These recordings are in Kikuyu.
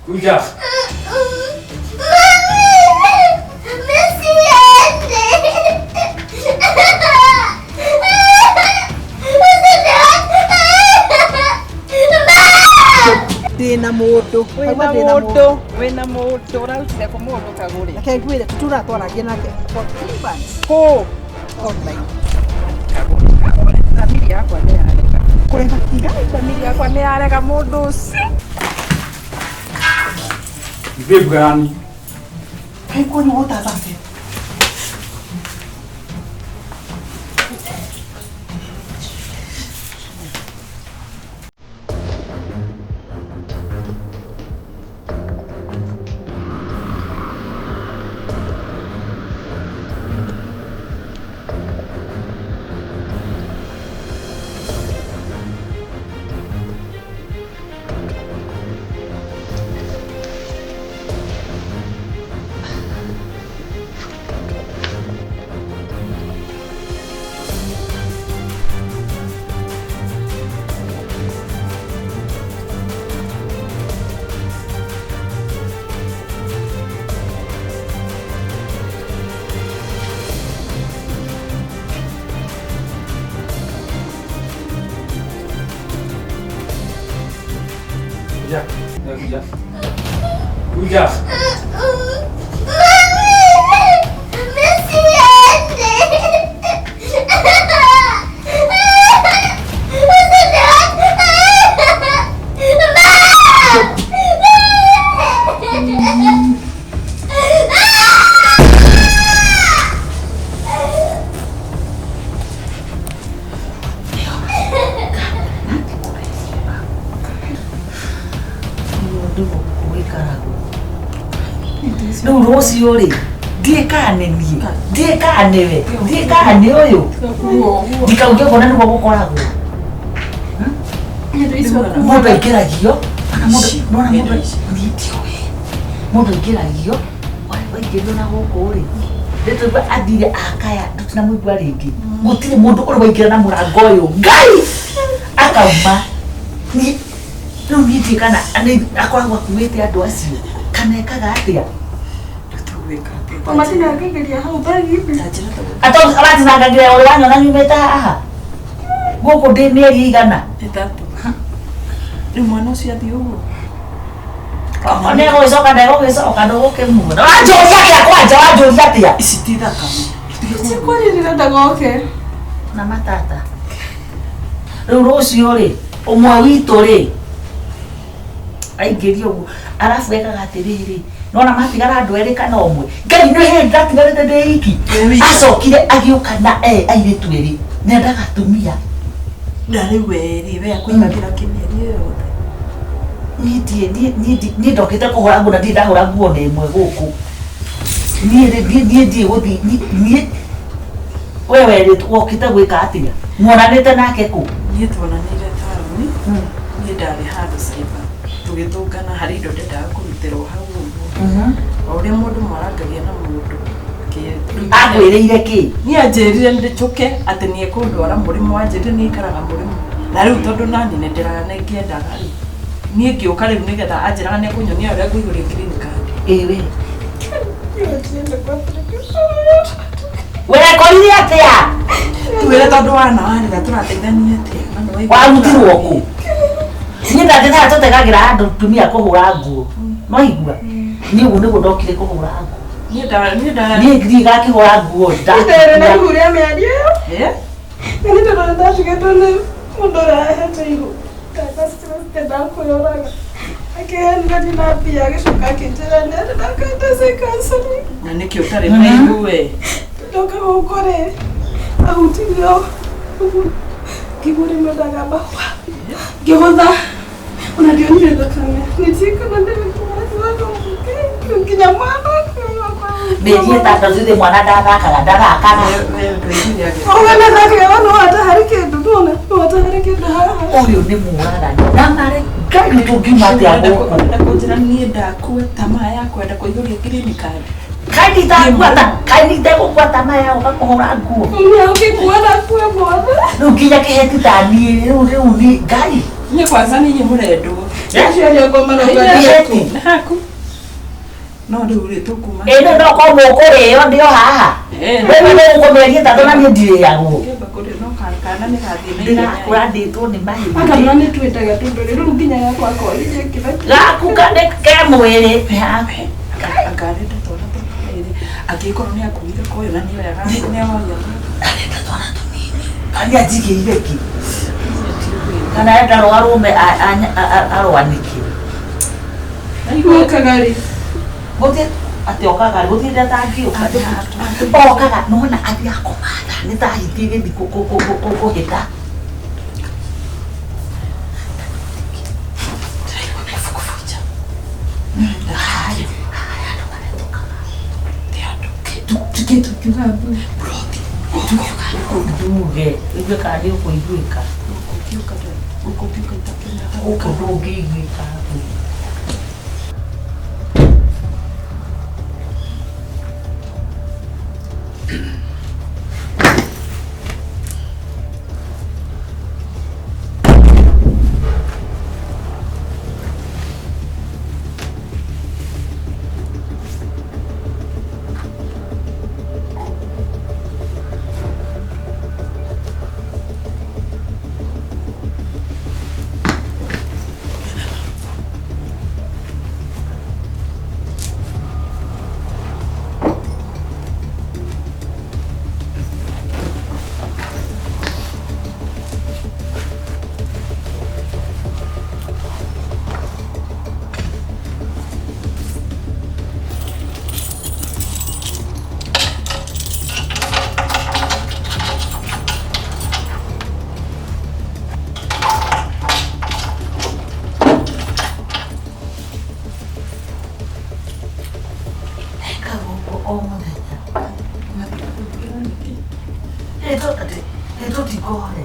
Kuja. Ndĩna mũndũ. Wĩna Ndĩna mũndũ, wĩna mũndũ ũrarutire kũ mũndũ kagũrĩ? Reke ngwĩre tũratwaragia nake for 3 months Kũ? Online. Kagũrĩ, kagũrĩ. Thamiri yakwa nĩ yarega. Kũrega kĩ? Thamiri yakwa nĩ yarega mũndũ ũcio. Babe gani? Kaĩ kwani wotathate? Kuja. Kuja. Kuja. Mũndũ gũkũ wĩkaragwo rĩu rũciũ rĩ ndiĩ kana nĩ niĩ, ndiĩ kana nĩwe, ndiĩ kana nĩ ũyũ, ndikauge ũguo na nĩguo gũkoragwo. Mũndũ aingĩragio ona mũndũ nona mũndũ niĩ ndiũĩ mũndũ aingĩragio waingĩrio na gũkũ rĩ rĩtũigua athire akaya tũtinamũigua rĩngĩ. Gũtirĩ mũndũ ũrĩ waingĩra na mũrango ũyũ Ngai akauma. Niĩ rĩu niĩ ndiũĩ kana akoragwo akuĩte andũ acio kana ekaga atĩa. Matinangagĩria hau bagi-inĩ. Matinangagĩria ũrĩ wanyona nyumĩte haha gũkũ ndĩ mĩeri igana. Ĩtatũ. Rĩu mwana ũcio athiĩ ũguo. Nĩegũgĩcoka ndegũgĩcoka ndũgũkĩmuona. Wanjũria atĩa kwanja, wanjũria atĩa? Ici ti thakame. Cikwarĩrĩra ndagoke. Na matata. Rĩu rũciũ rĩ, ũmwe witũ rĩ, aingĩrio ũguo, arabu ekaga atĩrĩrĩ, nona matigara andũ erĩ kana ũmwe, Ngai nĩ hĩndĩ ndatigarĩte ndĩ iki, acokire agĩũka na airĩtu erĩ, nĩendaga atumia. Na rĩu we rĩ, we akũigagĩra kĩ mĩeri ĩyo yothe? Niĩ ndiĩ, niĩ ndokĩte kũhũra nguo na ndirĩ ndahũra nguo ona ĩmwe gũkũ. Niĩ rĩ, niĩ ndiĩ gũthiĩ, niĩ we werĩtwo wokĩte gwĩka atĩa? Muonanĩte nake kũ? Niĩ tuonanĩire taũni, niĩ ndarĩ handũ cyber, tũgĩtũngana harĩ indo ndendaga kũrutĩrwo hau ũguo. O ũrĩa mũndũ mwarangagia na mũndũ. Akwĩrĩire kĩ? Niĩ anjĩrire njũke atĩ nĩ ekũndwara mũrĩmo, anjĩrire nĩ aikaraga mũrĩmo. Na rĩu tondũ naniĩ nĩ ngĩendaga rĩ, niĩ ngĩũka rĩu nĩgetha anjĩraga nĩ ekũnyonia ũrĩa ngũihũria green card. Ĩĩ we. Wekorire atĩa? Twĩre tondũ wana warĩra tũrateithania atĩa? Na nĩ waigua Warutirwo kũ? Niĩ ndatĩ tũtegagĩra andũ tumia kũhũra nguo. Nĩwaigua? Niĩ ũguo nĩguo ndokire kũhũra nguo. Niĩ nda niĩ nda Niĩ nginya ngakĩhũra nguo Ndĩrĩ na ihu rĩa mĩeri ĩyo. Eh? Na nĩ tondũ nĩndatigĩtwo nĩ mũndũ ũrĩa ahete ihu. Ndarĩ stress ndendaga kwĩyũraga. Akĩhenire ndina mbia agĩcoka akĩnjĩra nĩ ndakaite counseling. Na nĩkĩ ũtarĩ na ihu we? Ndoka gũkũ rĩ, ahutirio ũguo ngĩigua rĩmwe ndagamba ngĩgũtha ona ndionire thakame nĩ kana nginya mwana. Mĩeri 6 thutha mwana ndathakaga ndathakaga. We ndwĩrire agĩ. Ona harĩ kĩndũ ndona wata harĩ kĩndũ haha. Ũyũ nĩ mũragani na marĩ Ngai tũngiuma atĩa gũkũ? Ũrenda kũnjĩra niĩ ndakua tamaa ya kwenda kũihũria green card. Kaĩ nditagũkua, kaĩ nditagũkua tamaa ya gũka kũhũra nguo? Ũngĩkua ndakue mothe. Rĩu nginya kĩheti ta niĩ rĩu rĩu ni Ngai. Niĩ kwanza nĩ inyuĩ mũrendwo. Aciari akwa marauga Ĩti. Nĩ haku no rĩu rĩ tũkuma Ĩno no korwo mũkũrĩo ndĩ o haha. Wewe nĩ ũkũmĩaria tatũ na niĩ ndirĩagwo. Ngĩamba kũrĩa no kana nĩ gathiĩ na ihenya. Ndĩrakũrandĩtwo nĩ mahĩndĩ. Akamwana nĩ twĩtaga tondũ rĩu nginya yakwa akorire kĩrĩa Gaku nĩ ke mwĩrĩ. Nĩ haku. Anga arenda twana tũrĩ angĩkorwo nĩ akuire koyo na nĩoyaga nĩoyaga Arenda twana tũnini. Kana anjigĩire kĩ? Kana enda rwarũme arwanĩke. Wokaga rĩ Gũtirĩ atĩ okaga rĩ gũtirĩ atangĩũka. Okaga nona athiaga kũmatha nĩ ta hiti ĩgĩthiĩ kũhĩta. Tuke tukiuga mbu. Nduge igue kana nĩ ũkũiguĩka. Gũkũ ndũngĩiguĩka. Eka gũkũ o mũthenya. Ĩ tũtikore.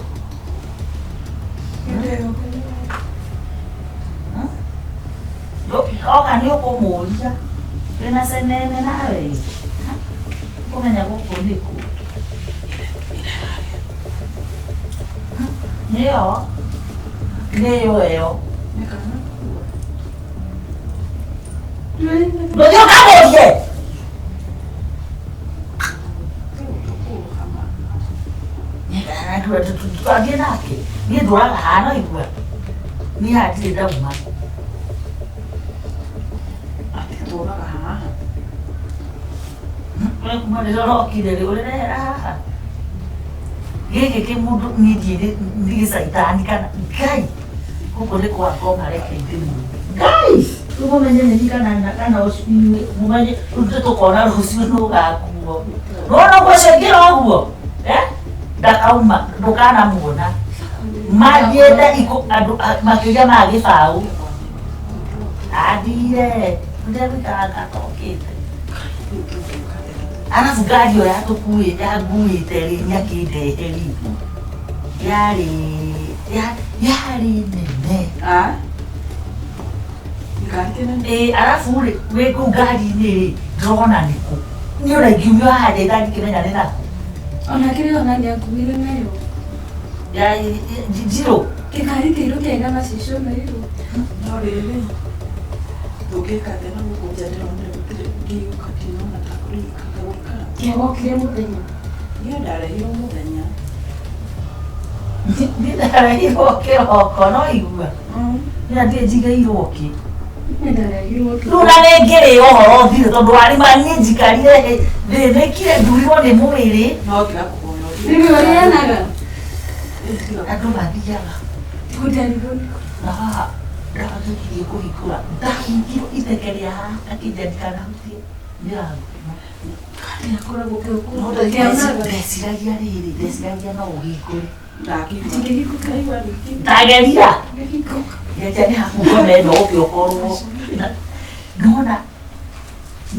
Oka nĩ ũkũmũria. Wĩna cenene nawe. Ũkũmenya gũkũ nĩkũ. Nĩyo. Nĩyo ĩyo. Ndũthiĩ ũkamũrie. Twathiĩ nake. Niĩ ndũraga haha no igua. Niĩ haha ndirĩ ndauma. Atĩ tũraga haha We kuma rĩrĩa ũrokire rĩ ũrĩrehera haha. Gĩkĩ kĩ mũndũ niĩ ndiĩ nĩ gĩcaitani kana Ngai. Gũkũ nĩ kwa ngoma reke ndĩmwĩre. Ngai! Rĩu mũmenye nĩ niĩ kana kana ũcio inyuĩ mũmenye rĩu tũkona rũciũ nũ ũgakuo. Nĩwona ũguo ũcio ũngĩra ũguo? Eh? Ndakauma ndũkanamuona. Mathiĩte ikũ andũ makĩria ma gĩbaũ. Athire. Ũrĩa gũikaraga atokĩte. Arabu ngari ĩyo yatũkuĩte yanguĩte rĩ nĩakĩndehe rĩ yarĩ yarĩ nene. Ngari kĩnene Ĩ arabu rĩ wĩ kũu ngari-inĩ rĩ ndĩrona nĩkũ. Niĩ ona ingiumio haha nja itangĩkĩmenya nĩ nakũ. Ona kĩrĩa ona nĩ akuire nayo. Ya njirũ. Kĩngari kĩirũ kĩaina macicio mairũ. No rĩrĩ tũngĩka atĩa na gũkũ nja ndĩronire gũtirĩ ngĩũka ndinona ta kũrĩ gũikara. Kĩagokire mũthenya. Niĩ ndarehirwo mũthenya. Niĩ ndarehirwo kĩroko no igua. Niĩ ndirĩ njigĩirwo kĩ. Niĩ ndarehirwo Rĩu na nĩ ngĩrĩ ũhoro ũthire tondũ warima niĩ njikarire thĩnĩkire ndurirwo nĩ mwĩrĩ. No tiga kũhoya ũthiĩ. Rĩu ũrĩanaga. Andũ mathiaga. Gũtarigwo. Na haha ndagĩkirie kũhingũra ndahingirwo itheke rĩa haha akĩnja ndikanahutie mĩrango. Akoragwo No kĩonaga. ndeciragia rĩrĩ ndeciragia no ũhingũre. Kĩngĩhingũka. Ndageria. Kĩngĩhingũka. Ngeja nĩ hakuhĩ ngoma ĩno ũke ũkorwo. Nona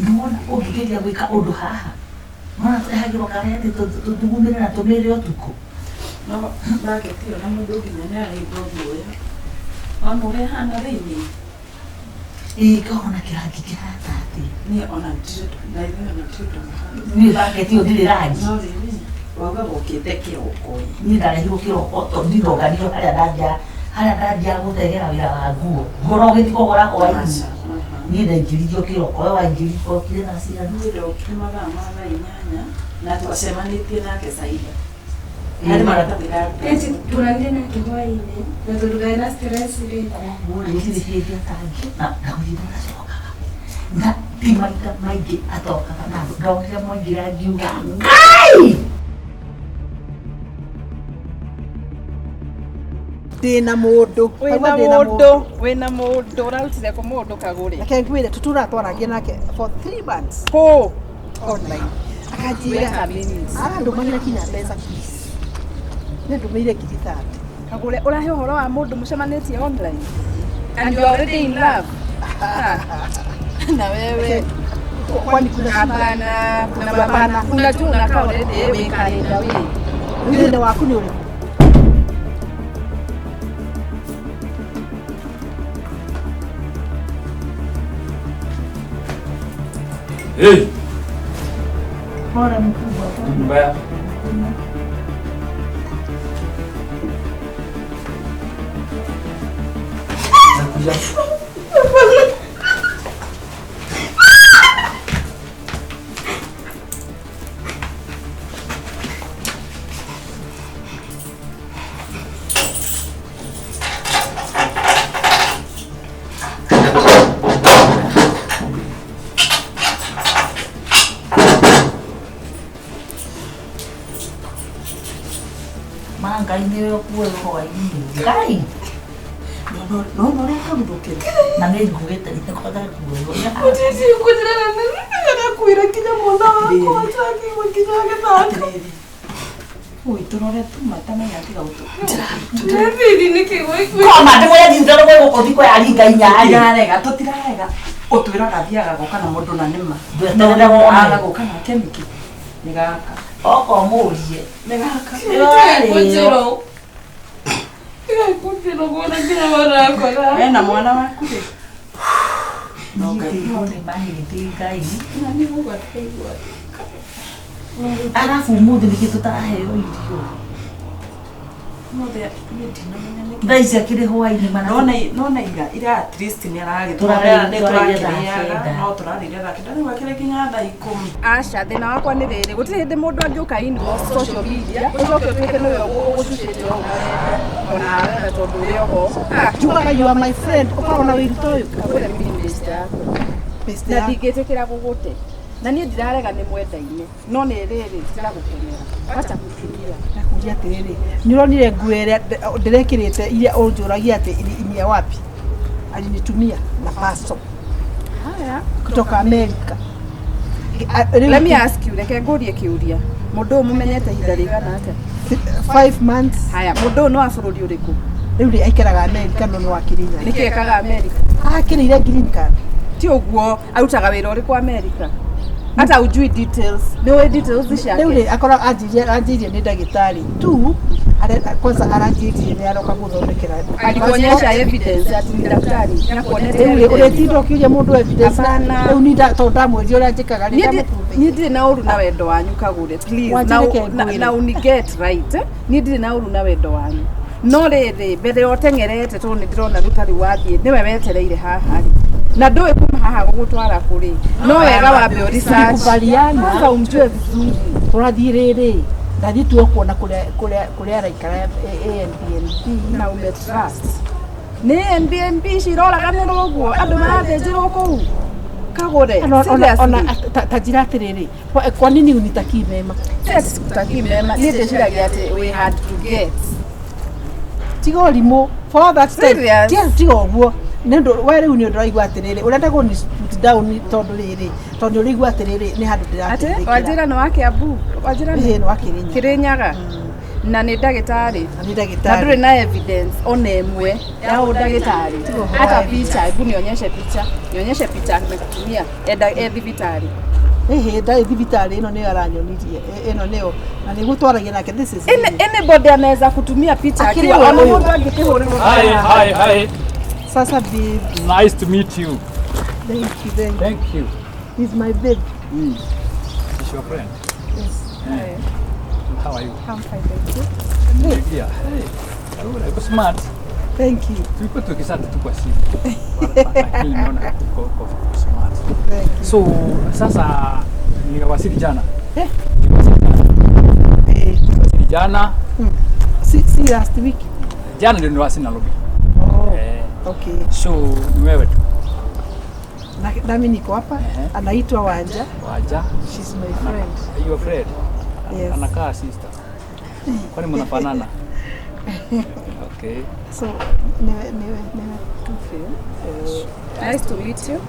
nona ũngĩgeria gwĩka ũndũ haha. Nona tũrehagĩrwo karĩa tũthugumĩre na tũmĩrĩre ũtukũ. No ndaketi ĩyo na mũndũ nginya nĩ araigua guoya. Ona ũrĩa ĩhana thĩinĩ. Ĩ ngahona kĩrangi kĩhana atĩa. Niĩ ona ndirĩ na ithuĩ ona ndirĩ ndamũhana. Niĩ baketi ĩyo ndirĩ rangi. No rĩrĩ wauga gũkĩte kĩroko ĩ. Niĩ ndarehirwo kĩroko tondũ niĩ ndonganirwo harĩa ndathiaga Harĩa ndathiaga gũthegera wĩra wa nguo nguo no ũgĩthiĩ kũgũra hwainĩ niĩ ndaingĩririo kĩroko we waingĩririo okire na ciana. Niĩ ndokire mathaa ma thaa 8 na twacemanĩtie nake Saida. Harĩ maratathi ndaruta. Eti turanire nake hwainĩ na tondũ ndarĩ na stress rĩ. Koguo rĩ gũtirĩ hĩndĩ atangĩ na gũthiĩ mũgacokaga na ti maita maingĩ atokaga na andũ ndonire mwaingĩra ngiuga Ngai. Ndĩna mũndũ. Wĩna Kaigua ndĩna mũndũ, wĩna mũndũ, ũrarutire kũ mũndũ kagũre? Reke ngwĩre tũtũra twaragia nake for 3 months Kũ? online. Wait a Akanjĩra minute. arandũmagĩra kinya mbeca please. Nĩndũmĩire 30,000. Kagũre, ũrahe ũhoro wa mũndũ mũcemanĩtie online? And you are already in love? Ah. Na wewe. Kwani kuna shida? Hapana, kuna Hapana. mabana. Kuna tu unakaa already wĩ kalenda wĩ. Thĩna waku nĩ ũrĩkũ? Hey, Pole mkubwa. Mbaya. Nakuja. Ma Ngai nĩwe ũkuoe hwainĩ Ngai. No no ũrĩa kaguthũkĩra. Na nĩ nguĩte nĩkwaga nguo. Gũtirĩ kũnjĩra na nĩndakwĩra nginya mwana wakwa atakĩigua nginya agĩthaka. Atĩrĩrĩ. Ui tũrore tu matamenya tiga gũtũ. Ndĩreciria nĩkĩ gũikũ. Koma ndĩmwĩre ndinda rũgwe gũkũ thikũ ya ringa inyarĩ. Tũtirarega, tũtirarega. Ũtwĩraga athiaga gũka na mũndũ na nĩma. Ndweterere wone. Aga gũka nake nĩkĩ? Nĩ gaka. Oka ũmũrie. Nĩ gaka. Kũnjĩra. Kũnjĩra kuona nginya mwana wakwa. We na mwana waku rĩ. No Ngai nĩ mahĩndĩ Ngai. Na nĩ gũgataigua. Arabu ũmũthĩ nĩkĩ tũtaraheo irio? Ũmũthĩ niĩ ndinamenya nĩkĩ. Thaa ici akĩrĩ hwainĩ mana. Nona nona ira ira at least nĩ Tũrarĩire aragĩtwara nĩ thaa tũrakĩrĩaga kenda. no tũrarĩire thaa 9 rĩu akĩrĩ nginya thaa 10. Aca, thĩna wakwa nĩ rĩrĩ, gũtirĩ hĩndĩ mũndũ angĩũka inbox social media, ũcoke ũtuĩke nĩwe ũgũcucĩte o ũrenda, ona wewe tondũ ũrĩ oho. Ah, Njugaga you are my friend ũkoragwo na wĩru ta ũyũ. Kagũre mimi nĩ best yakwa. Best Na yaku. ndingĩtĩkĩra gũgũte. Na niĩ ndirarega nĩ mwendaine, no nĩ rĩrĩ ndiragũkenera. Wacha gũkiria. Nakũria atĩrĩrĩ, nĩ ũronire nguo ĩrĩa ndĩrekĩrĩte iria ũnjũragia atĩ ni ya wapi? Alinitumia na paso Haya. kutoka Amerika. Let me ask you, reke ngũrie kĩũria. Mũndũ ũyũ mũmenyete ihinda rĩigana atĩa? 5 months. Haya, mũndũ ũyũ nĩ wa bũrũri ũrĩkũ? Rĩu rĩ aikaraga Amerika no nĩ wa Kĩrĩnyaga. Nĩkĩ ekaga Amerika? Akĩrĩire green card. Ti ũguo, arutaga wĩra ũrĩkũ Amerika? Hata ujui details. Nĩ ũĩ details ciake? Rĩu rĩ akorwo anjirie nĩ ndagĩtarĩ tu kwanza aranjirie nĩ aroka gũthondekera. Alikuonyesha evidence ati ni daktari. Nakuonete Rĩu rĩ evidence. ũrĩtinda ũkĩũria mũndũ evidence. Hapana. Rĩu ni tondũ ndamwĩrire ũrĩa njĩkaga rĩ Niĩ ndamũprove. niĩ ndirĩ na ũru na wendo wanyu kagũre please. Wanjĩre Na reke na, ngwĩre. na uni get right eh? Niĩ ndirĩ na ũru na wendo wanyu no rĩrĩ mbere ya ũteng'erete tondũ nĩ ndĩrona rĩu tarĩu wathiĩ nĩwe wetereire haha rĩ na ndũĩ kuma haha gũgũtwara kũrĩ no wega wambe ũ research. Tulikubaliana. Kwanza umjue vizuri. Tũrathiĩ rĩrĩ ndathiĩ tu kuona kũrĩa araikara Airbnb. Na ume trust nĩ Airbnb ciroraganĩrwo ũguo andũ marathĩnjĩrwo kũu kagũre. Ona Seriously. ta njĩra atĩrĩrĩ, kwa nini unitakii mema? Yes, sikutakii mema. Niĩ ndĩciragia atĩ we had to get Tiga ũrimũ for all that time. Serious? Tiga ũguo nĩ ũndũ we rĩu nĩ ũndũ ũraigua atĩrĩrĩ ũrenda kũ put down tondũ rĩrĩ tondũ nĩ ũraigua atĩrĩrĩ nĩ handũ atĩ ndĩrateithĩkĩra. Wanjĩra nĩ wa Kiambu, wanjĩra Ĩĩ, nĩ wa Kĩrĩnyaga. Kĩrĩnyaga na nĩ ndagĩtarĩ. Na nĩ Na ndagĩtarĩ. ndũrĩ na evidence ona ĩmwe ya ũndagĩtarĩ hata picha. Hebu nionyeshe picha, nionyeshe picha amekutumia enda e thibitarĩ. Ĩhĩ ndarĩ thibitarĩ ĩno nĩyo aranyonirie ĩno nĩyo na nĩguo twaragia nake this is Anybody anaweza kutumia picha Akĩrĩ akiwa we ona ũyũ. mũndũ angĩkĩhũrĩrwo. Hi, hi, hi. Sasa babe. Nice to meet you. Thank you, thank you. Thank you. He's my babe. It's your friend. Yes. Yeah. How are you? I'm fine, thank you. Yeah. Hey, you're smart. Thank you. Tulikuwa tukisati tu kwa simu. Lakini nimeona uko smart. Thank you. So sasa nikawasili jana. Eh. Nikawasili jana. Eh, Nikawasili jana. si last week. Jana ndio niliwasili Nairobi. Oh, Eh, okay. so ni wewe tu. Nami niko hapa. Ehe. Anaitwa Wanja. Waja. She's my friend. Your friend. Yes. Anakaa sister. Kwani mnafanana? Okay. So niwe. Nice to meet you.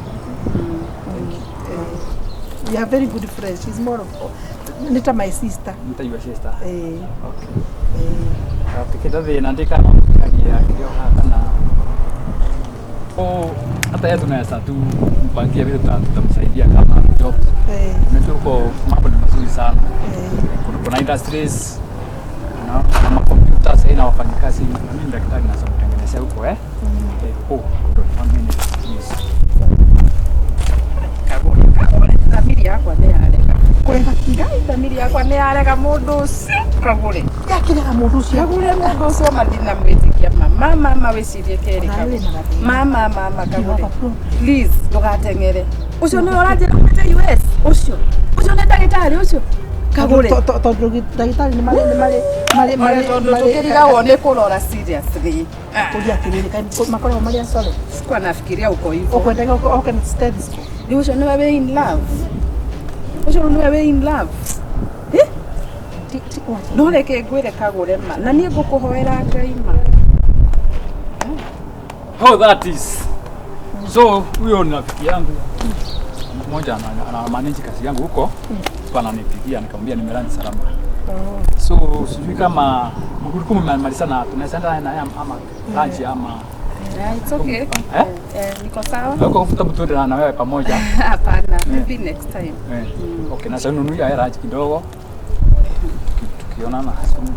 We are very good friends. She's more of nita my sister. Nita your sister. Eh, Okay. eh. Tukita thina ndikanagia kĩo haha kana oh, hata yeye tunaweza tu mpangia vile tutamsaidia kama job. Eh, Unajua huko mambo ni mazuri sana. eh. Kuna industries no, na makompyuta sasa na wafanyikazi na mimi daktari naweza kutengenezea huko eh. Eh, oh, hold on one minute please. Kagure thamiri yakwa nĩ yarega. Kũrega Ngai thamiri yakwa nĩ yarega mũndũ ũcio. Kagure. yakĩrega mũndũ ũcio. Kagure mũndũ ũcio ma ndinamwĩtĩkia ma. Mama ma wĩcirie kerĩ Nawe kagure. wĩna gathĩna. Mama mama kagure. You have a problem. Please ndũgateng'ere. Ũcio nĩwe ũranjĩra umĩte US. Ũcio. Ũcio nĩ ndagĩtarĩ ũcio. Kagure. Tondũ ndagĩtarĩ nĩ marĩ nĩ marĩ marĩ marĩ Tondũ tũkĩrigagwo nĩ kũrora seriously. kũria atĩrĩrĩ kaĩ makoragwo marĩ acore. Sikuwa nafikiria uko hivyo. Ũkwendaga oke na stethoscope. Rĩu ũcio nĩwe wĩ in love. Ũcio rĩu nĩwe wĩ in love. Eh? Ti wacha. No reke ngwĩre kagũre ma. Na niĩ ngũkũhoera Ngai ma. Oh, that is. So huyo ni rafiki yangu mmoja ana manage kazi yangu huko. So ananipigia nikamwambia nimelani salama. So sijui kama mlikuwa mmemalizana tunaweza enda naye ama lunch ama Yeah, it's okay. Eh? Eh, niko sawa. Huko kufuta mtu na wewe pamoja. Hapana, maybe next time. Eh. Okay, na sasa nunuia hela lunch kidogo. Tukionana Sawa. Asante.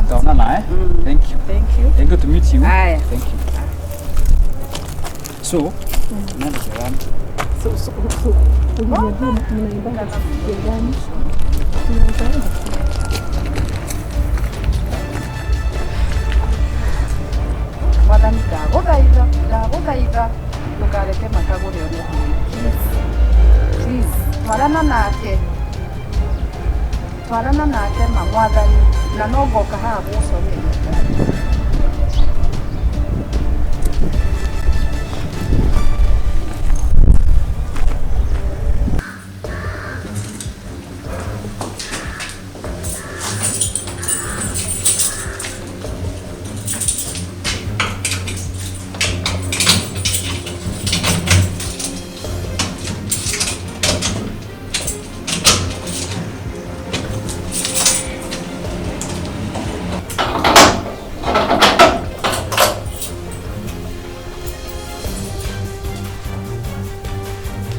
tutaonana eh. Thank you. Thank you. Thank you to meet you. Haya. Thank you. So, nani jirani? So uliniambia mnaimbaga gani? Tunaweza enda? Mwathani ndagũthaitha, ndagũthaitha ndũkareke makagũre one thĩna. Please. Please, twarana nake. Twarana nake ma mwathani na no ngoka haha gũgũcokeria ngatho.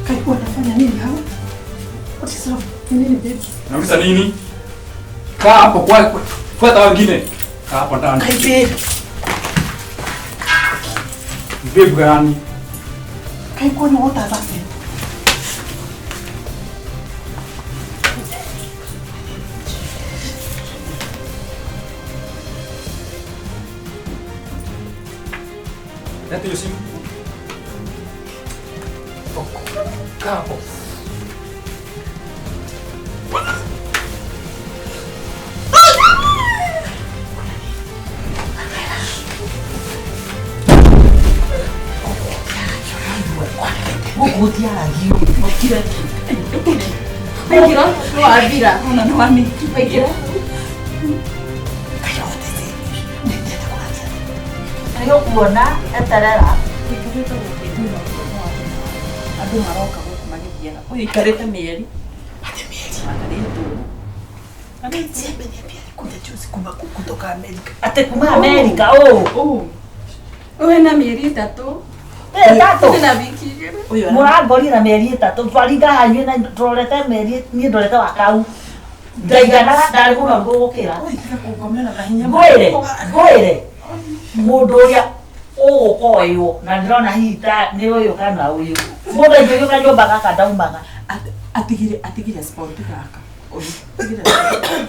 Kai wanafanya nini hawa? What is wrong? Ni nini baby? Nauliza nini? Kaa hapo kwa fuata wengine. Kaa hapo ndani. Kai babe. Babe gani? Kai kwani what has happened? Leta hiyo simu. Kaa hapo. Gũkũ gũtiaragio. Waingĩra nĩwathira ona nĩwami waingĩra Kai what is it? Nĩndĩrenda kũraria. Nĩũkuona eterera. Ũikarĩte gũkũ andũ maroka gũkũ magĩthiaga ũyũ aikarĩte mĩeri Ate mieri. matarĩtwo Kai ameniambia alikuja juzi kuma kutoka Amerika. Atĩ kuma Amerika ũũ. ũũ Ũyũ na mĩeri ĩtatũ Ĩtatũ. na wiki igĩrĩ ũyũ Mũrangorire na mĩeri ĩtatũ twaringa hanyu na tũrorete mĩeri niĩ ndorete wa kau. Ndaiganaga ndarĩ mũnoru gũgũkĩra. ũyũ tiga kũngomera na hinya Ngwĩre, ngwĩre mũndũ ũrĩa ũgũkoywo na ndĩrona hihi ta nĩ ũyũ kana ũyũ. Mũndũ aingĩrio kanyũmba gaka ndaumaga. Atigire sport gaka ũyũ atigire sport.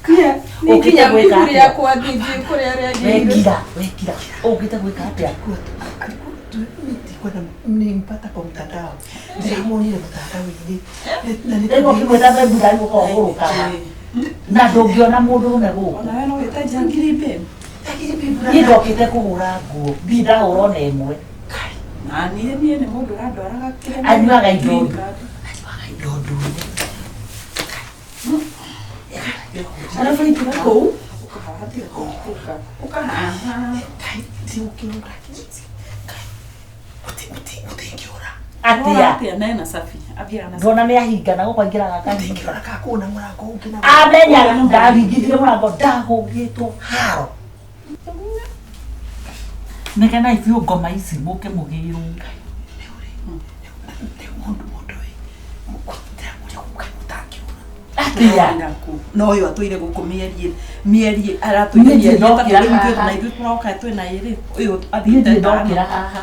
Nĩ nginya Ũkĩte gwĩka ihu atĩa? rĩakwa ndinjũĩ kũrĩa rĩagĩire. Wekira, wekira. Ũkĩte gwĩka atĩa? Ndikwenda nilimpata kwa mtandao, ndĩramuonire mtandao-inĩ na nĩ Rĩu ũkĩmwĩta babe ndarĩ gũka ũgũrũkaga. Na ndũngĩona mũndũrũme gũkũ. Ona we no wĩte njangiri babe. Niĩ ndokĩte kũgũra nguo, ndirĩ ndagũra ona ĩmwe. Na niĩ niĩ nĩ mũndũ ũrandwaraga kĩrĩa. Anyuaga indo Green ndune. card. Anyuaga indo ndune. Arabu aingĩra kũu ũkahaha tiga kũhingũka. Ũkahaha. ndigũkĩũra gũtingĩũra Atĩa? Atĩa na ena safi. Athiaga na safi. Ndona nĩ ahinga na gũkũ aingĩraga akahinga. gũtingĩũra kakũna mũrango ũngĩ na Amenyaga ndaringithirie mũrango ndahũngĩtwo haro. Negenai biũ ngoma ici mũke mũgĩrwo. rĩu mũndũ mũndũ ĩ ndĩramũria gũkaĩ mũtangĩũra Atĩa? No ũyũ atũire gũkũ mĩeri mĩeri aratũire Niĩ mĩeri ndirĩ ĩtatũ ndokĩra rĩu ithuĩ haha. na ithuĩ tũroka twĩna ĩrĩ ũyũ Niĩ athiĩte ndirĩ ĩtano ndokĩra haha.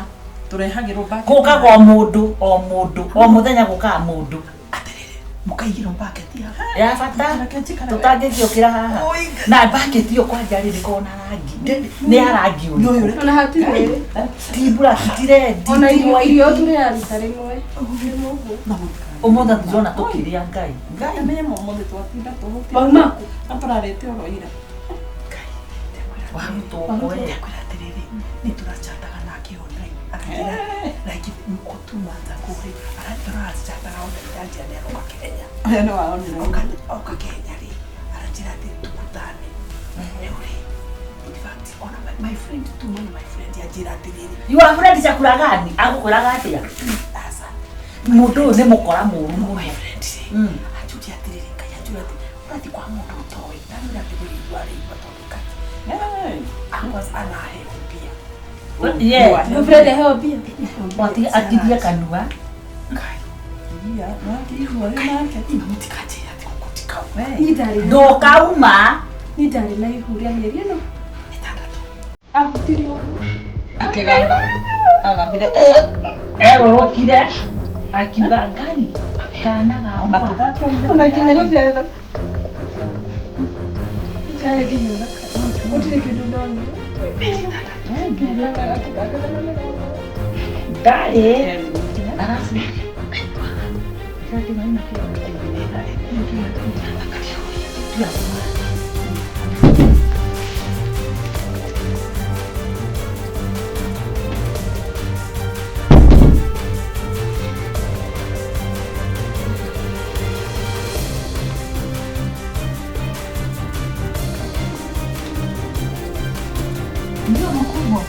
tũrehagĩrwo bucket. Gũkaga o mũndũ o mũndũ o mũthenya gũkaga mũndũ. Atĩrĩrĩ, mũkaigĩrwo mbaketi haha. Ya bata Reke njikare tũtangĩkĩũkĩra haha. Na mbaketi ĩyo kwanja rĩ ndĩkoragwo na rangi. Nĩ ya rangi ũrĩkũ? Ona hatirĩ. Ti black, ti red, Ona ti irio white. irio tũrĩaga rita rĩmwe. Ũguo. Ũmũthĩ tũrona tũkĩrĩa Ngai. Ngai. Amenye mũmũthĩ twatinda tũhũtĩte. Mauma kũ? Na tũrarĩte oro ira. Warutwo kwe. Ndakwĩra atĩrĩrĩ, nĩ tũrachataga nake online akanjĩra like gũtuma kũrĩ tũrachataga online anjĩra nĩ aroka Kenya. Ũyũ nĩ waonire. Oka Kenya rĩ, aranjĩra atĩ tukutane. Rĩu rĩ, in fact, ona my friend tu one of my friend anjĩra atĩrĩrĩ, Your friend chakula gani? Agũkwĩraga atĩa? aca Mũndũ ũyũ nĩ mũkora mũru mũno. my friend rĩ, anjũria atĩrĩrĩ, Ngai anjũria atĩ ũrathiĩ kwa mũndũ ũtoĩ, ndamwĩra atĩ ũrĩigua arĩigua tondũ Ngai akwa anaheo mbia. Yeah. Your friend aheo mbia. Atigie kanua. Mũtikanjĩre atĩ gũkũ ti kau. Niĩ ndarĩ na- Ndũkauma. niĩ ndarĩ na ihu rĩa mĩeri ĩno. Ĩtandatũ. Ahutirio. Akĩgamba. Agambire egũrũkire akiuga Ngai kana gakwa. Ona nginya gũciara. Ndarĩ nginya thakame. Gũtirĩ kĩndũ ndonire. Ndarĩ. Arabu. Ndio mkubwa.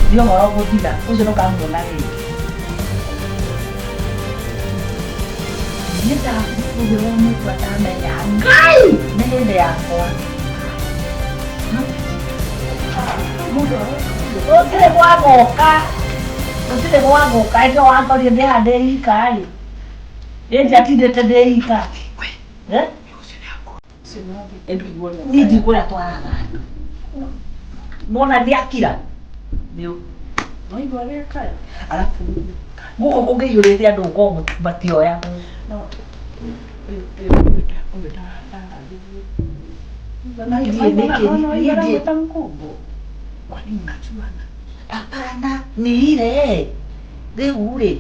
Ndio ũhoro gũthira ũcio ndũkamuona rĩngĩ. Niĩ ndakũgĩrwo mũtwe ndamenya Ngai nĩ hĩndĩ yakwa. Gũtirĩ gwa gũka gũtirĩ gwa gũka ĩndĩ wakorire ndĩ haha ndĩ ika rĩ ĩ ndiatindĩte ndĩ ika. Eh? Niĩ ndikũrĩa twaraga andũ. Nĩwona ndiakira? Waigua ũrĩa kaya? Arabu Gũkũ kũngĩiyũrĩte andũ gũkorwo matioyagwo. no ũyũ ũyũ ũyũ ndarathiĩ. Niĩ nĩkĩ- niĩ Aramwĩta mkubwa. Kwani mnajuana? Hapana, ni ile rĩu rĩ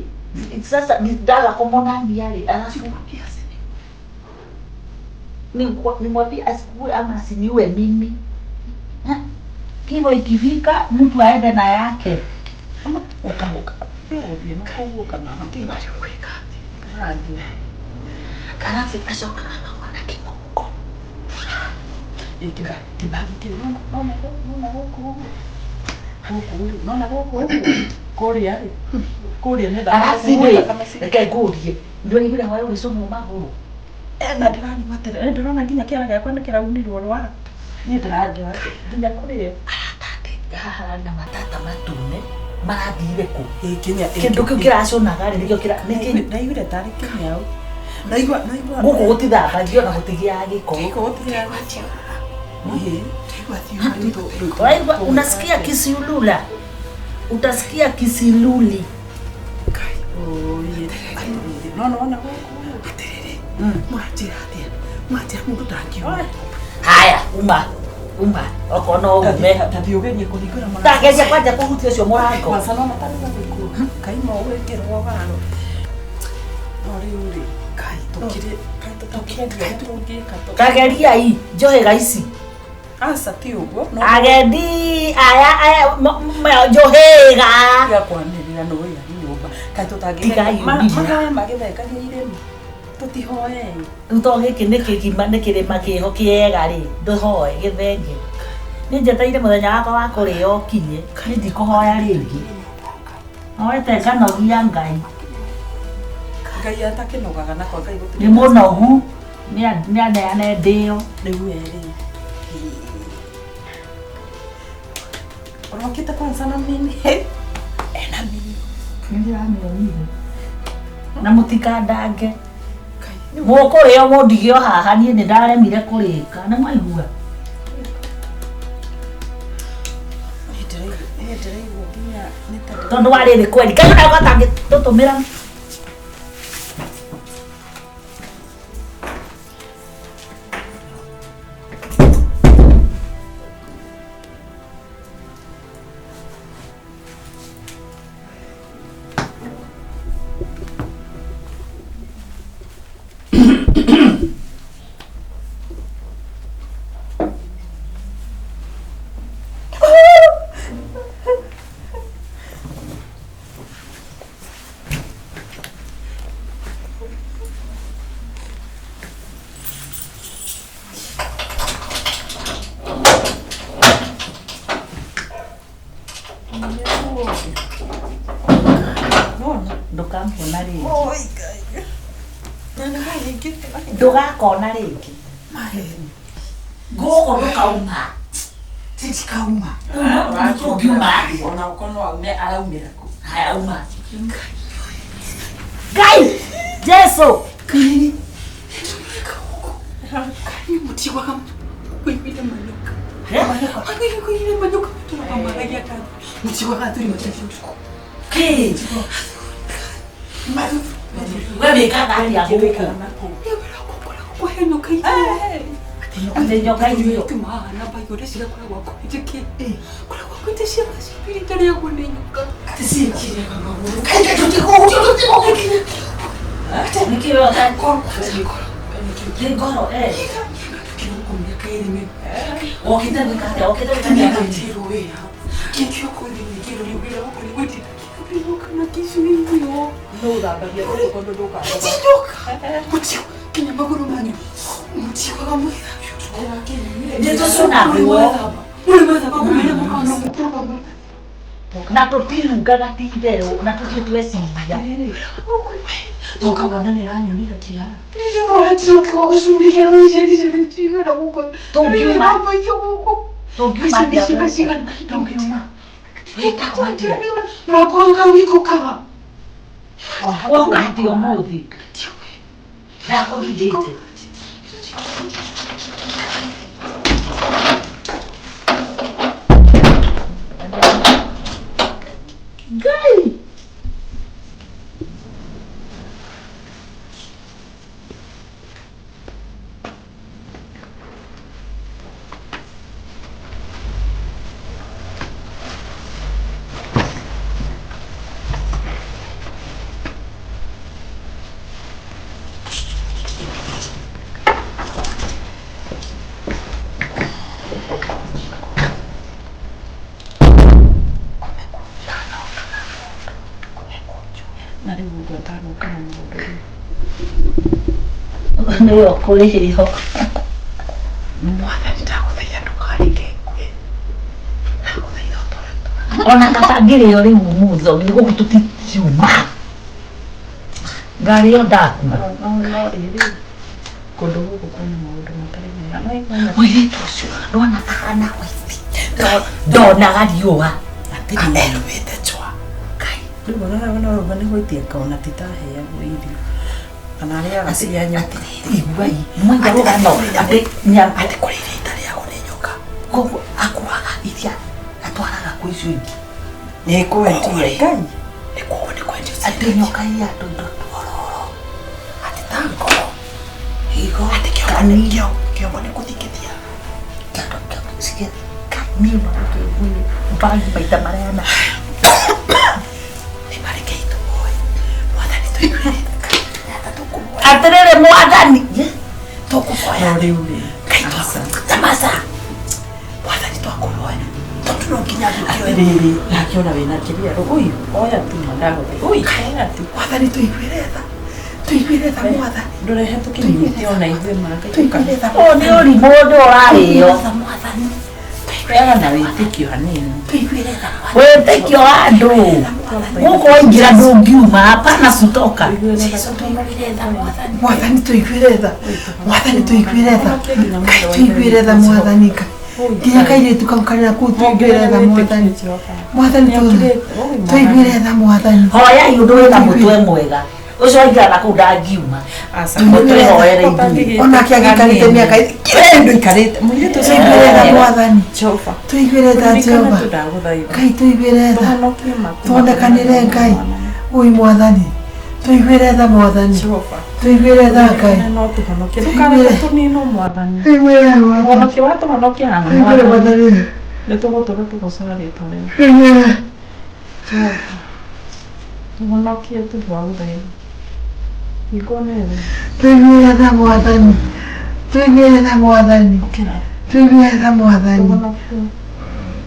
sasa ndaga kũmonania rĩ alafu nimwambie asikue ama asiniue mimi. Ha? Kifo ikifika mtu aende na yake. Ũka ũka. Ũgũthiĩ na kũu kana Ũrathiĩ. Alafu acokaga akagwa na kĩng'ũngũ. Ĩkĩra kĩbagi kĩu. Nona nona gũkũ ũguo. Gũkũ ũguo. Nona gũkũ ũguo. Kũrĩa rĩ. Kũrĩa nĩ thakame. Alafu rĩ reke ngũrie ndũraiguire hwaĩ ũgĩcũnwo magũrũ? Na ndĩranyua atĩrĩ, ndĩrona nginya kĩara gĩakwa nĩ kĩraunirwo rwara. Niĩ ndĩranjĩra nginya kũrĩa. Arata atĩ Haha hararĩ na matata matune marathire kũ? Ĩ, Kenya Kĩndũ kĩu kĩraconaga rĩ nĩkĩo kĩra nĩkĩ Ndaiguire tarĩ kĩnyau. Ndaigua ndaigua. gũkũ gũtithambagio na gũtigĩaga gĩko. Gĩko gũtigĩaga gĩko. Ĩ. Waigua unasikia kisiulula. Utasikia kisiluli. Oye. No no na gũkũ. Atĩrĩrĩ, mũranjĩra atĩa? Mũranjĩra mũndũ ndangiuma. Haya, uma. Uma. Okorwo no ume. Tathiĩ ũgerie kũhingũra mũrango. Ndageria kwanja kũhutia ũcio mũrango. Kwanza no matarĩ gũkuo. Kaima ũgwĩkĩrwo waro. No rĩu rĩ, Kai, tũkire, kai tũkire guothe tũngĩka tũ. Kageriai njohĩga ici. Aca ti ũguo. No Agendi aya aya njohĩga. tiga kwanĩrĩra nĩ wĩra nyũmba. Kai Tigai tũtangĩtheka. ũrimũ. Mahoya magĩthekagia irĩma. Tũtihoe. Rĩu to gĩkĩ nĩ kĩgima nĩ kĩrĩma kĩho kĩega rĩ, ndũhoe gĩthenge. Nĩ njetereire mũthenya wakwa wa kũrĩo ũkinye, niĩ ndikũhoya rĩngĩ. Hoete nganogia Ngai. Ngai atakĩnogaga na kwa Ngai gũtirĩ. Nĩ mũnogu, nĩ aneane ndĩo. Rĩu we rĩ. Ũrokĩte kwanza na mini. Ena mini. Nĩ ndĩramĩonire. Na mũtikandange. Mũkũrĩo mũndige o haha niĩ nĩ ndaremire kũrĩka. Nĩ mwaigua? Niĩ ndĩraigua nginya nĩ ta Tondũ wa rĩrĩ kweri. Ngai ona gatangĩtũtũmĩra. Ndũkamona rĩngĩ. Oi, Ngai. Na nĩwahingĩte. Ndũgakona rĩngĩ. Maheni. Gũkũ ndũkauma. Titikauma. Ũngiuma atĩa? Ona okorwo no aume araumĩra kũ. Haya uma. Ngai! Jesu! Kai, mũtiguaga kũiguire manyoka. Eh? Kũiguire manyoka tũrakamaragia ta. Mũtiguaga athuri matarĩ ũtukũ. Kĩ? We wĩkaga atĩa gũkũ? Kũhe nyoka irio. Atĩ nyoka irio. Mahana mbaigũre cigakoragwo akuhĩte kĩ? Koragwo akuhĩte ciana cibiri itarĩagwo nĩ nyoka. Nĩkĩ we ũta- Nĩ ngoro, eh. Kĩroko mĩaka ĩrĩ mĩru. Wokĩte gwĩka atĩa? Wokĩte gwĩka atĩa? Ndirwo wĩra. Kĩkĩo kũthi ningĩrwo nĩ wĩra wakwa nĩ gwĩtĩra kĩroko na kĩcuirio. No ũthambagia gũkũ tondũ ndũkaroga. Tinyoka. Mũtio kinya magũrũ manyu. Mũtiguaga mũgĩthambio ũtukũ. Nĩ tũcũnagwo. Mũrĩ mwethamba kũmenya mũkona mũkũrũgama. Na tũtirungaga ti itherũ na tũtirĩ tweciria. Ũkagona nĩ ĩranyonire kĩara. Tũngiuma. Tũngiuma atĩa gũkũ? Tũngiuma. Wĩtagwo atĩa? Woka atĩa ũmũthĩ? Ndakũhithĩte. Ngai! Na rĩu ũguo atanoka na mũndũ rĩ. Nĩwe ũkũrĩhĩo. Mwathani ndagũthaitha ndũkareke ngue. Ndagũthaitha ũtũre Ona kaba ngĩrĩo rĩu ũmũthĩ nĩ gũkũ tũtiuma. Ngarĩo ndakua. No no rĩrĩ kũndũ gũkũ kwĩna maũndũ matarĩ mega. No Mũirĩtu ũcio ndona ahana waiti. Ndonaga riũa. Erumĩte chwa. Kai. Rĩu ona ona ũguo nĩ gwĩtia ngona titaheagwo irio. Kana arĩaga cia nyoka. Atĩrĩrĩ, iguai. Mwaigua rũgano atĩ Atĩ kũrĩ iria itarĩagwo nĩ nyoka. Koguo akuaga iria atwaraga kwĩ icio ingĩ. Nĩ kwendia Ngai. Nĩ kuo nĩ kwendio Atĩ nyoka iya tũindo tuororo. Atĩ ta ngoro. Higo. Atĩ kĩongo nĩ kĩo kĩongo nĩ gũthingithia. Bangi maita marĩa Nĩ marekei tũhoe. Mwathani tũiguĩre tha tũkũhoya. Atĩrĩrĩ mwathani. Tũkũhoya. No rĩu rĩ. Ngai tamaca. Mwathani twakũhoya. Tondũ no nginya gũkĩoe. Atĩrĩrĩ, nake ona wĩna kĩrĩa ũi oya tu ndagũthaitha. Ũi oya tu. Mwathani tũiguĩre tha. Tũiguĩre tha mwathani. Ndũrehe tũkĩnyite ona ithuĩ manga. Tũiguĩre tha. Ũyũ nĩ ũrimũ ũndũ ũrarĩo. Tha mwathani. Peaga na wĩtĩkio hanini. Tũiguĩre tha. Wĩtĩkio wa andũ. Gũkũ waingĩra ndũngiuma, hapana kutoka. Jesu tũiguĩre tha mwathani. Mwathani tũiguĩre tha. Mwathani tũiguĩre tha. Ngai tũiguĩre tha mwathani Ngai. Nginya kairĩtu kau karĩ na kũu tũiguĩre tha mwathani. Mwathani tũiguĩre tha mwathani. Hoyai ũndũ wĩna mũtwe mwega. Ũcio waingĩra na kũu ndangiuma. Mũtwĩhoere ithuĩ. Onake agĩikarĩte mĩaka kĩrĩ Ndũikarĩte. Mũirĩtu ũcio Tũiguĩre tha mwathani. Jehova. Tũiguĩre tha Jehova. Ndagũthaitha. Ngai tũiguĩre tha. Tũhonokie maku. Tuonekanĩre Ngai. Ui mwathani. Tũiguĩre tha mwathani. Jehova. Tũiguĩre tha Ngai. No tũhonokie. Ndũkareke tũninwo mwathani. Tũiguĩre mwathani. Ũhonokie watũhonokia haha Tũiguĩre mwathani. mwathani. Nĩ tũgũtũra tũgoocaga rĩtwa rĩaku. Tũiguĩre. Tũhonokie tũgũthaitha. Hingo nene. Tũiguĩre tha mwathani. Tũiguĩre tha mwathani. Ũkĩra. Tũiguĩre tha mwathani. Tũhonokie.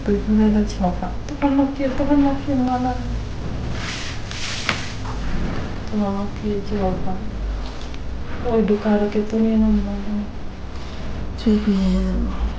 Tũiguĩre tha Jehova. Tũhonokie, tũhonokie mwathani. Tũhonokie Jehova. Oi ndũkareke tũninwo mwathani. Tũiguĩre tha mwathani.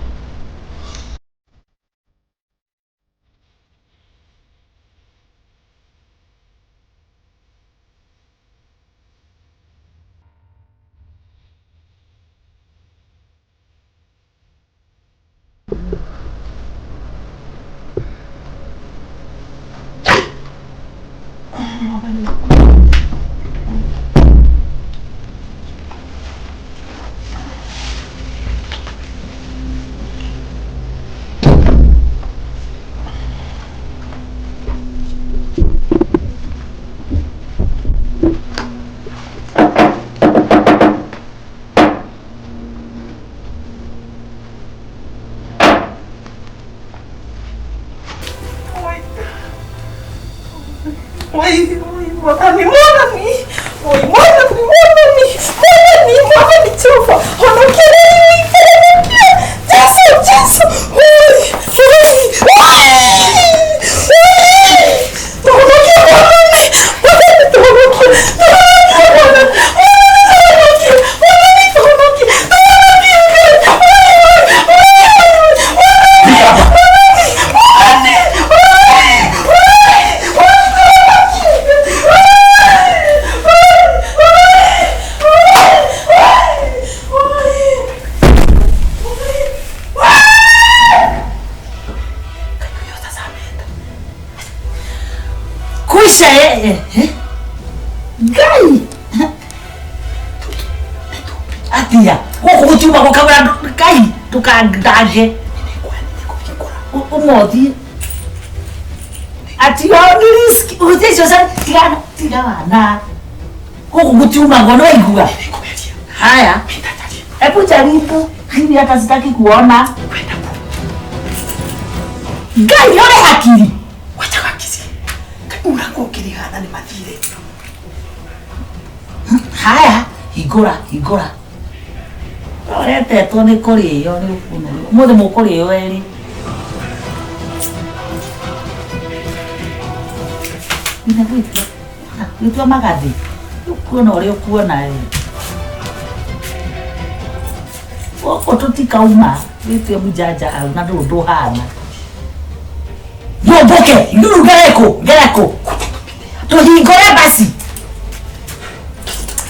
Oi, oi, mwathani, mwathani. Oi, mwathani, mwathani. Mwathani, mwathani Jehova. Honokia rĩu, honokia. Jesu, Jesu. Oi, oi, oi. Oi. Tũhonokie mwathani. Mwathani tũhonokie. Tũhonokie mwathani. Mwathani tũhonokie. Mwathani tũhonokie. Tũhonokie Ngai. Oi, oi, oi, oi. Mwathani, mwathani, oi, oi, oi, tũhonokie. Kuisha eh, eh. Ngai. Atia. Gũkũ gũtiuma gũkagũra Ngai ndũkandange. Ũmũthĩ. Ati ni risk. Ũhũthie icio cia tigana tigana. Gũkũ gũtiumagwo nĩ waigua. Haya. Hebu jaribu. Mimi hata sitaki kuona. Ngai ũrĩ hakiri. Wacha gakici. Mũrango ũkĩrigana nĩ mathire. Haya, hingũra, hingũra. Ũretetwo nĩ kũrĩo nĩ ũkũnũrwo. Ũmũthĩ mũkũrĩo erĩ. Nina gwĩtua. Gwĩtua magathĩ. Ũkuona ũrĩa ũkuona ĩ. Gũkũ tũtikauma. Wĩtue mũjanja au na ndũrĩ ũndũ ũhana. Nyũmbũke, nduru ngereko, ngereko. Tũhingũre basi.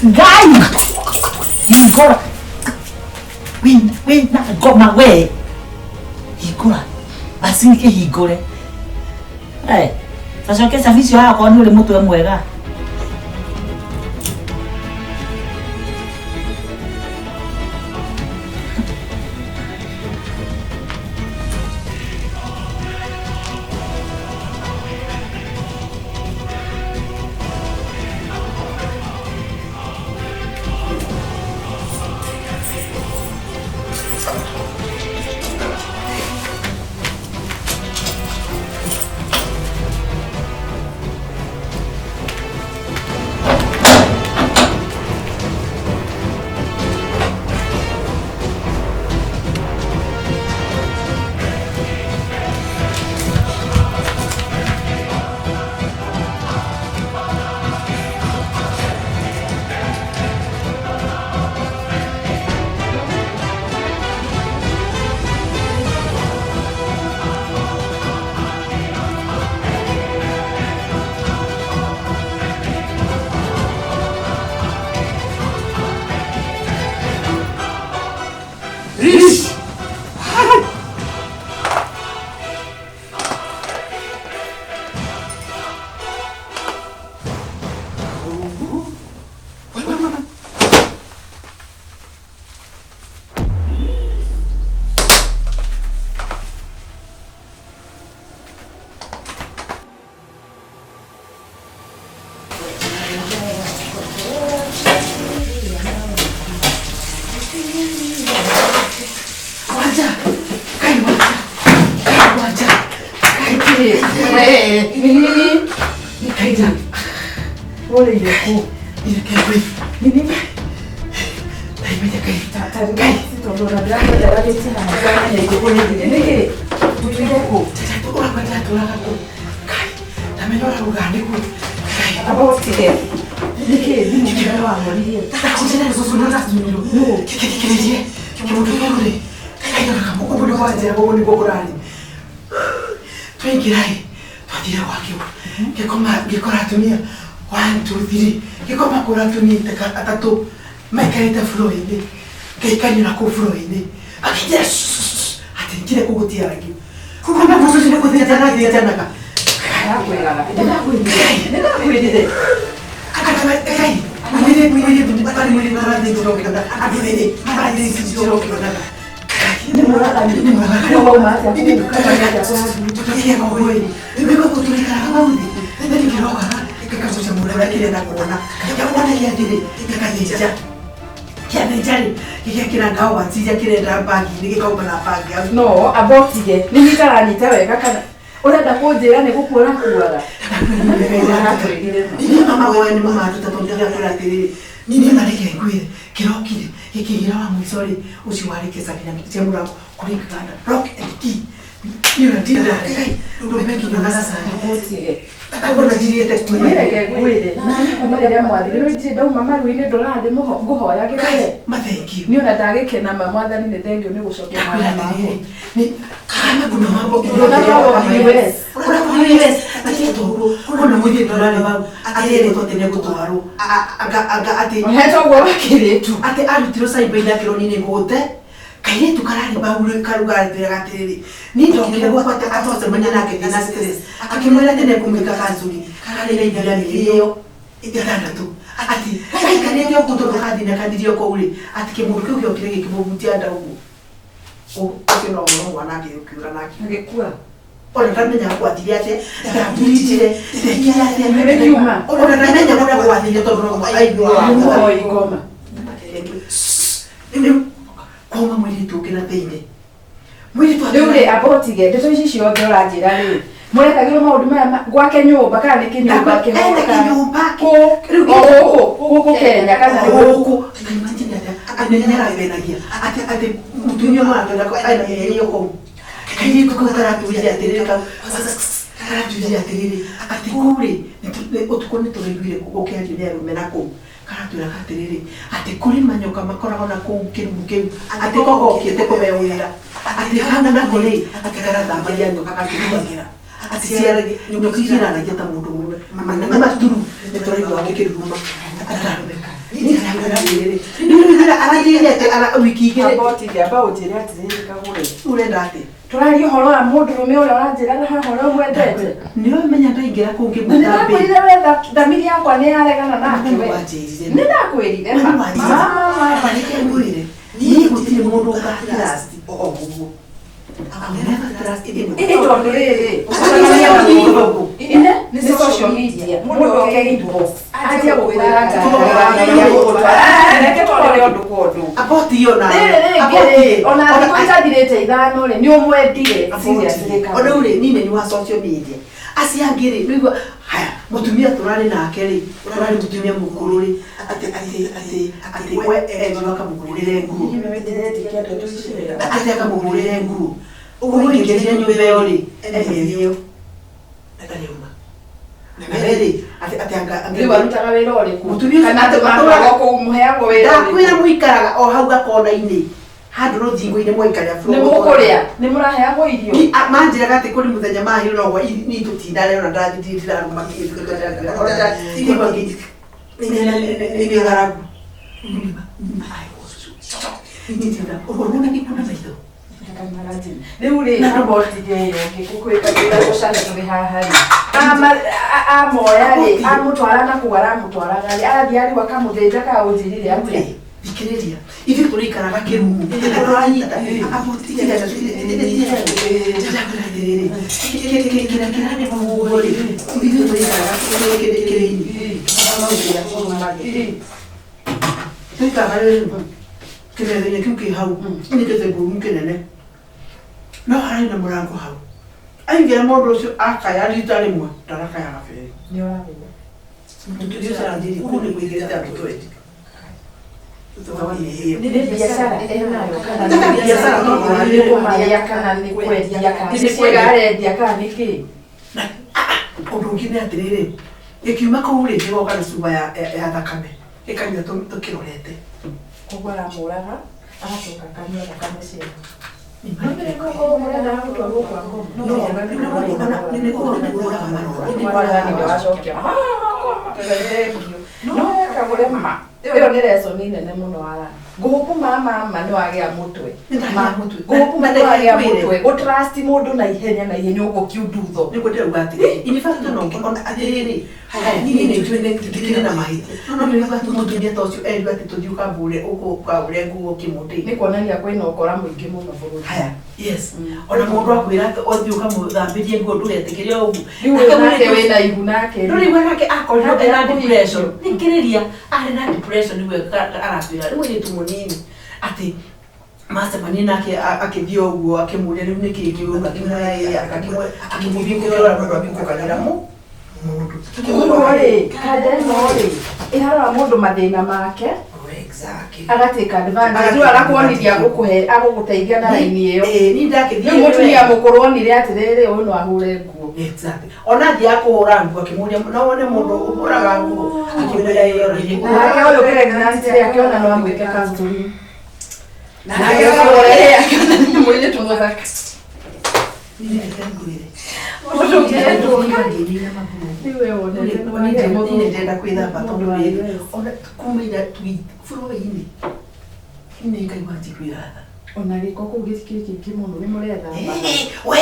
Ngai. Hingũra. Wĩna ngoma we. Hingũra. Basi kĩhingũre. Eh, tacoke cabi icio haha okorwo nĩ ũrĩ mũtwe mwega. Waja. Kai waja. Kai waja. Kai We, ni nini? Kaija. Ũrĩire kũ? Kai kai. Ni nini? Kai kai kai. Kai, tondũ ona ndĩrakwenda ndagĩtie haha ndĩramenya igũkũrĩthire. Nĩkĩ? Ũtũire kũ? Tata ũrakwenda tũraga kũ. Kai. Ndamenya ũrauga nĩkuo. Kai. Amba ũtige. Nĩkĩ thimũ ĩno wahoririe? Ndakũnjĩra cũcũ na ndacumirwo. Kĩkĩkĩrĩrie. Kĩmũndũ kĩu rĩ. Kai ũguo nĩguo wanjĩra ũguo nĩguo kũrarĩ. Twaingĩra ĩ, twathire gwakĩo. Ngĩkoma ngĩkora atumia one two three. Ngĩkoma kũra atumia atatũ maikarĩte floor-inĩ. Ngaikanio na kũu floor-inĩ. Makĩnjĩra atĩ njire kũu gũtiaragio. Kuma kũu nĩ gũthĩnjana thĩnjanaga. Ndakwĩraga. Nĩndakwĩrire. No, amba ũtige. Nĩ niĩ itaranyita wega kana ũrenda kũnjĩra nĩ gũkua ũrakuaga? Ũrakwĩrire ma. Niĩ mama wewe nĩ mama atuta tondũ ndĩrakwĩra atĩrĩrĩ niĩ na reke ngwĩre kĩrokire gĩkĩgĩra wa mũico rĩ ũcio warĩ kĩcabi na cia mũrango kũringaga na lock and key niĩ ona ndirarĩ ndũmekinya na sasa Ũtige. ũguo njirĩte Niĩ reke ngwĩre. Na niĩ kuma rĩrĩa mwathire rĩu ndirĩ ndauma maru-inĩ ndũrathiĩ ngũhoyagĩra we. mathengio Niĩ ona ndagĩkena ma mwathani nĩ thengio nĩ gũcokia ndakwĩra mwana wakwa. atĩrĩrĩ nĩ kana kuna mambo Ũrona wa US. ũrakuwa US na toguo kuna mũirĩtu ũrarĩ wau atĩrĩtwo atĩ nĩegũtwarwo anga atĩ Ũhetwo ũguo wakĩrĩtu. atĩ arutirwo cyber-inĩ akĩrwo niĩ nĩngũgũte kairĩtu kararĩ bau rĩ karuga atwĩraga atĩrĩrĩ niĩ ndokire gwakwa atĩ atwacemania nake ndĩna stress akĩmwĩra atĩ nĩekũmwĩka kanzũri kararĩ na ihinda mĩeri ĩyo ĩtandatũ atĩ gaikarĩte ũguo tondũ kathiĩ na kathirie kũu rĩ atĩ kĩmũndũ kĩu gĩokire gĩkĩmũhutia nda ũguo ũcio no ũhoro mwana akĩũra nake Agĩkua. ona ndamenya gwathire atĩa ndamburitire ndekire atĩa Nĩkiuma. ona ndamenya kũrĩa gwathire tondũ no aiguaga Nĩ mũhoi ngoma. rĩu kwauma mũirĩtu ũngĩ na thĩinĩ mũirĩtu Rĩu rĩ amba ũtige ndeto ici ciothe ũranjĩra rĩ mũrekagĩrwo maũndũ maya gwake nyũmba kana nĩ kĩnyũmba ena kĩnyũmba Kũ? O gũkũ gũkũ Kenya kana nĩ gũkũ? gũkũ imagine atĩa atĩ nĩ arabenagia atĩ atĩ mũtumia ũratwĩra ena mĩeri ĩyo kũu kairĩtu kau karatwĩrire atĩrĩrĩ kau karatwĩrire atĩrĩrĩ atĩ kũu rĩ ũtukũ nĩ tũraiguire gũkĩario nĩ arũme na kũu karatwĩraga atĩrĩrĩ atĩ kũrĩ manyoka makoragwo na kũu kĩrumu kĩu atĩ kogokĩte kũheo wĩra atĩ hau nako rĩ atĩ karathamagia nyoka gakĩrumagĩra atĩ ciaragia nyoka ciaranagia ta mũndũ mũrũme nĩ maturu nĩ tũraigua gĩkĩruruma atararũmeka arathiire atĩ wiki igĩrĩ Amba ũtige, amba ũnjĩre atĩrĩrĩ kagũre. ũrenda atĩ Tũraria ũhoro wa mũndũrũme ũrĩa ũranjĩraga haha ũrĩa ũmwendete. Nĩ ũmenya ndaingĩra kũngĩ Na nĩ mũtambĩ. ndakwĩrire we thamiri yakwa nĩ yaregana nake we. Wanjĩrire. Nĩ ndakwĩrire ma. Ma, ma, ma. Niĩ gũtirĩ mũndũ ũgatrust o ũguo. I will never trust anyone. Ĩ tondũ rĩrĩ, ũcemanagia na mũndũ. Ine nĩ social media. Mũndũ oke inbox. Anjie gũkwĩra ngari. Reke tũrore ũndũ kwa ũndũ. Abort iyo nayo. Rĩrĩ rĩngĩ Abort rĩ, ĩyo. ona thikũ itathirĩte 5 rĩ, nĩ ũmwendire. Seriously, Ona rĩu rĩ, niĩ nĩ wa social media. Acio angĩ rĩ, nĩigua haya mũtumia tũrarĩ nake rĩ, ũrarĩ mũtumia mũkũrũ rĩ, atĩ atĩ atĩ atĩ we enjwo akamũhũrĩre nguo. Atĩ akamũhũrĩre nguo. Ũguo ingĩrire nyũmba ĩyo rĩ, emerio. Ndarĩuma. Na we rĩ, atĩ atĩ anga Rĩu arutaga wĩra ũrĩkũ? Mũtumia ũcio Kana atĩ atũraga- matũraga kũu mũheagwo wĩra Ndakwĩra ũrĩkũ? mũikaraga o hau gakona-inĩ. Handũ rũthingo-inĩ mwaikarĩra Nĩ mũkũrĩa? Nĩ mũraheagwo irio? Ni manjĩraga atĩ kũrĩ mũthenya mahirwo no gwa ni tũtindarĩ ona ndathiĩ ndirarũma nĩ ng'aragu. Ũrona gĩkũ na maitho. Rĩu rĩ, abotige ĩyo ĩngĩ gũkwĩkagĩra gũcane tũrĩ haha rĩ. Amoya rĩ, amũtwara na kũu aramũtwaraga rĩ, arathiĩ arĩu akamũthĩnja kana ũnjĩrire atĩa? Thikĩrĩria, ithuĩ tũrĩikaraga kĩrumu tũranyita kĩrĩa kĩrarĩ ũguo rĩ, ithuĩ tũrĩikaraga kĩrĩinĩ tũikaraga kĩmetha-inĩ kĩu kĩ hau nĩ gĩtengũrũ kĩnene no hararĩ na mũrango hau aingĩra mũndũ ũcio akaya rita rĩmwe ndarakayaga berĩ mũtumia ũcio aranjĩrire kũu nĩ kũingĩrĩte andũ twendi. Nĩ biacara enayo kana Nĩ biacara tondũ nĩ kũmarĩa kana nĩ kwendia kana nĩ ciĩga arendia kana nĩ kĩ? Ũndũ ũngĩ nĩ atĩrĩrĩ, gĩkiuma kũu rĩ gĩgoka na cuba ya thakame gĩkanyua tũkĩrorete. Koguo aramũraga agacoka akanyua thakame ciake. No mũrendaga gũtwarwo kwa ngoma. No nĩkũraga marora. Mwathani nĩwacokia no kagũre ma ĩyo nĩ lesson nene mũno wara ngũgũkũma mama nĩ wagĩa mũtwe Nĩ ndagĩa mũtwe. ngũgũkũma Na nĩ wagĩa ndĩkwĩre. mũtwe gũtrust mũndũ na ihenya na ihenya ũguo kiundutho Nĩguo ndĩrauga atĩrĩ, in fact ona ũngĩ ona atĩrĩrĩ, haya niĩ nĩ njũĩ nĩ ndikĩrĩ na mahĩtia. No nĩ ũrauga atĩ mũtumia ta ũcio erirwo atĩ tũthiĩ ũkambũre ũkahũre nguo kĩmũtĩ. nĩ kuonania kwĩna ũkora mũingĩ mũno bũrũri Haya, yes. Ona mũndũ akwĩra atĩ ũthiĩ ũkamũthambĩrie nguo ndũgetĩkĩre o ũguo. rĩu ũyũ nake wĩna ihu nake Ndũrĩ igua nake akorirwo Nake ena akũhingio. depression. Thikĩrĩria, arĩ na depression nĩguo aratwĩra rĩu mũirĩtu mũnini atĩ macemania nake akĩthiĩ o ũguo akĩmũria rĩu nĩkĩ kĩũru akĩmwĩra akĩmũthiĩ kũrora mũndũ akĩmũkanĩra mũndũ. Koguo rĩ kanda ĩno rĩ ĩrarora mũndũ mathĩna make Exactly. agatĩka advantage Agatake rĩu agakuonithia agũkũhe agũgũteithia na raini ĩyo Ĩĩ, niĩ ndakĩthiĩ rĩu mũtumia mũkũrũ onire atĩrĩrĩ ũyũ no ahũre nguo Exactly. Ona athiaga kũhũra nguo akĩmũria no wone mũndũ ũhũraga nguo akĩmwĩra ĩyo na nake ũyũ pregnant rĩ akĩona no amwĩke counseling Nake nake ũyũ akĩona nĩ mũirĩtu mũthaka mũndũ ũngĩendwo rĩu we wonete nĩ wagĩa mũthũngũ. Ndĩrenda kwĩthamba tondũ rĩrĩ ona kuma ira bũrũri-inĩ nĩ ngaigua njiguĩra tha. Ona gĩko kũu gĩtikĩrĩ kĩingĩ mũno nĩ mũrethamba We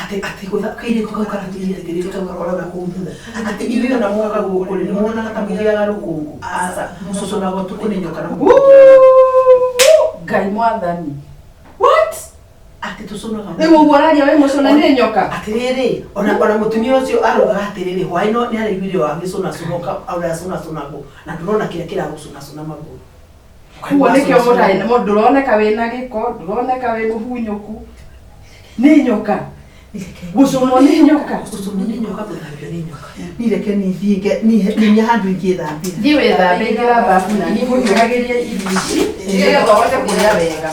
atĩ atĩ kairĩtu kau karatwĩrire atĩrĩrĩ kau gakoragwo kũu thutha atĩ ithuĩ ona mwoka gũkũ rĩ nĩmuonaga ta mũgĩaga rũkũngũ aca mũcũcũnagwo tukũ nĩ nyoka na Ngai mwathani what atĩ tũcũnaga rĩu ũguo ũraria wĩ mũcũna nĩ nyoka atĩrĩrĩ ona mũtumia ũcio araugaga atĩrĩrĩ hwaĩ no nĩ araiguire wagĩcũnacũna ũrĩa na ndũrona kĩrĩa kĩragũcũnacũna magũrũ. Koguo nĩkĩo mũtarĩ mũndũ ndũroneka wĩna gĩko ndũroneka wĩ mũhunyũku nĩ nyoka gũcũnwo nĩ nyoka Gũcũnwo nĩ nyoka gũthambio nĩ nyoka. Niĩ reke niĩ thiĩ nginya handũ ingĩthambĩra. Thiĩ wĩthambe ingĩra bafu na niĩ ngũhiũhagĩrie irio ici nĩgetha ũhote kũrĩa wega.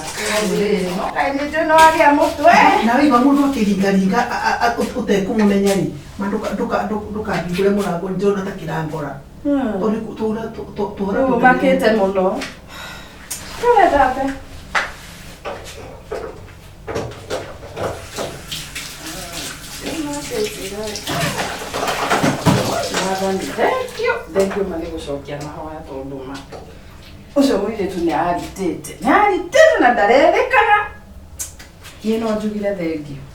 No kaĩ nĩ njũĩ nĩ wagĩa mũtwe. Na waigua mũndũ akĩringaringa ũtekũmũmenya rĩ, ma ndũkahingũre mũrango ndĩrona ta kĩrangora. Tondũ tũhora Rĩu ũmakĩte mũno. Thiĩ wĩthambe. Mwathani, thank you. Thank you ma nĩ gũcokia mahoya tondũ ma ũcio mũirĩtu nĩ aritĩte nĩ aritĩte na ndarerĩkaga. Niĩ no njugire thengio.